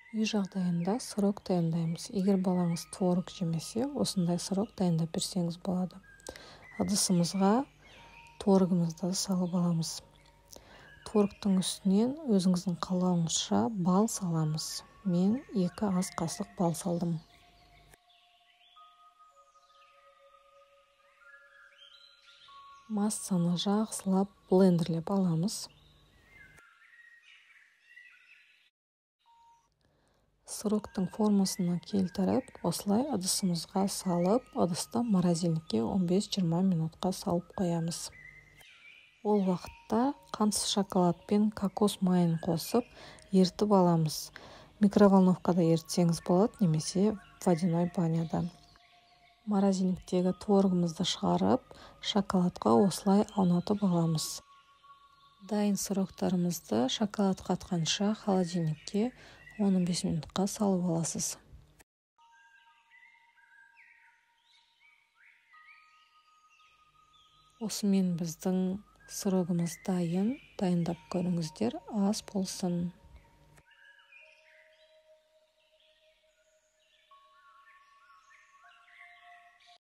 Үй жағдайында сырок дайындаймыз. Егер балаңыз творог жемесе, осындай сырок дайындап берсеңіз болады. Ыдысымызға творогымызды салып аламыз. Творогтың үстінен өзіңіздің қалауыңызша бал саламыз. Мен 2 ас қасық бал салдым. Массаны жақсылап блендерлеп аламыз. Сыроктың формасына келтіріп, осылай ыдысымызға салып, ыдысты морозильникке 15-20 минутқа салып қоямыз. Ол уақытта қантсыз шоколад пен кокос майын қосып, ерітіп аламыз. Микроволновкада ерітсеңіз болады, немесе водяной баняда. Морозильниктегі творогымызды шығарып, шоколадқа осылай аунатып аламыз. Дайын сыроктарымызды шоколад қатқанша холодильникке 15 минутқа салып аласыз. Осымен біздің сырогымыз дайын. Дайындап көріңіздер, ас болсын.